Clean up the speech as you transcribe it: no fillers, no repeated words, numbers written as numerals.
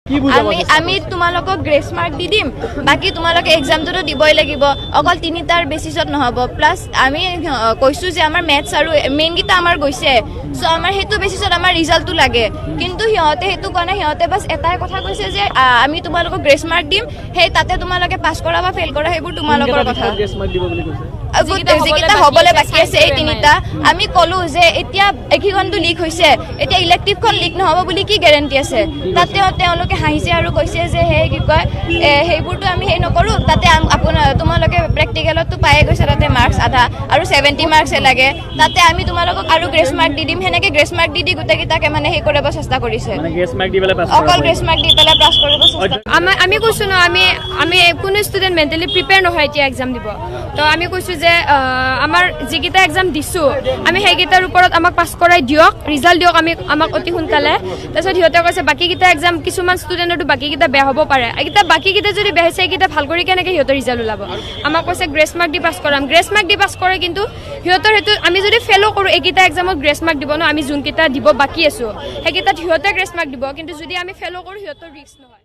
কি বুজাব আমি চেষ্টা আমি কৰিছে? তোমালোকক গ্ৰেছ মাৰ্ক দি দিম, বাকী তোমালোকে এক্সামটোতো দিবই লাগিব, অকল তিনিটাৰ বেচিছত নহ'ব। প্লাছ আমি কৈছোঁ যে আমাৰ মেথছ আৰু মেইনকেইটা আমাৰ গৈছে, চ' আমাৰ সেইটো বেচিছত আমাৰ ৰিজাল্টটো লাগে। কিন্তু সিহঁতে সেইটো কোৱা নাই। সিহঁতে বাছ এটাই কথা কৈছে যে আমি তোমালোকক গ্ৰেছ মাৰ্ক দিম, সেই তাতে তোমালোকে পাছ কৰা বা ফেইল কৰা সেইবোৰ তোমালোকৰ কোনকেইটা কথা। বিষয়ত গ্ৰেছ মাৰ্ক দিব বুলি কৈছে? যিকেইটা যিকেইটা হ'বলৈ হ'বলৈ বাকী আছে এই তিনিটা। আমি ক'লো যে এতিয়া এইকেইখনটো লিক হৈছে, এতিয়া ইলেক্টিভখন লিক নহ'ব বুলি কি গেৰেণ্টি আছে? তাতে তেওঁলোকে হাঁহিছে আৰু কৈছে যে সেই কি কয়, সেইবোৰতো আমি সেই নকৰোঁ, তাতে আপোনাৰ তোমালোকে প্ৰেক্টিকেলততো পায়ে গৈছে, তাতে মাৰ্কছ আধা আৰু 70 মাৰ্কছে লাগে, তাতে আমি তোমালোকক আৰু গ্ৰেছ মাৰ্ক দি দিম। সেনেকৈ গ্ৰেছ মাৰ্ক দি দি গোটেইকেইটাকে মানে সেই কৰিব চেষ্টা কৰিছে। মানে গ্ৰেছ মাৰ্ক দি পেলাই পাছ অকল গ্ৰেছ মাৰ্ক দি পেলাই পাছ কৰিব চেষ্টা। আমি কৈছোঁ ন, আমি কোনো ষ্টুডেণ্ট মেণ্টেলি প্ৰিপেয়াৰ নহয় এতিয়া এক্সাম দিব। তো আমি কৈছোঁ যে আমাৰ যিকেইটা এক্সাম দিছোঁ আমি সেইকেইটাৰ ওপৰত আমাক পাছ কৰাই দিয়ক, ৰিজাল্ট দিয়ক আমাক অতি সোনকালে। তাৰপিছত সিহঁতে কৈছে বাকীকেইটা এক্সাম কিছুমান ষ্টুডেণ্টৰতো বাকীকেইটা বেয়া হ'ব পাৰে, এইকেইটা বাকীকেইটা যদি বেয়া হৈছে এইকেইটা ভাল কৰি কেনেকৈ সিহঁতৰ ৰিজাল্ট ওলাব? আমাক কৈছে গ্ৰেছ মাৰ্ক দি পাছ কৰাম। গ্ৰেছ মাৰ্ক দি পাছ কৰে, কিন্তু সিহঁতৰ সেইটো আমি যদি ফেইলো কৰোঁ এইকেইটা এক্সামত গ্ৰেছ মাৰ্ক দিব ন, আমি যোনকেইটা দিব বাকী আছোঁ সেইকেইটাত সিহঁতে গ্ৰেছ মাৰ্ক দিব, কিন্তু যদি আমি ফেইলো কৰোঁ সিহঁতৰ ৰিস্ক নহয়।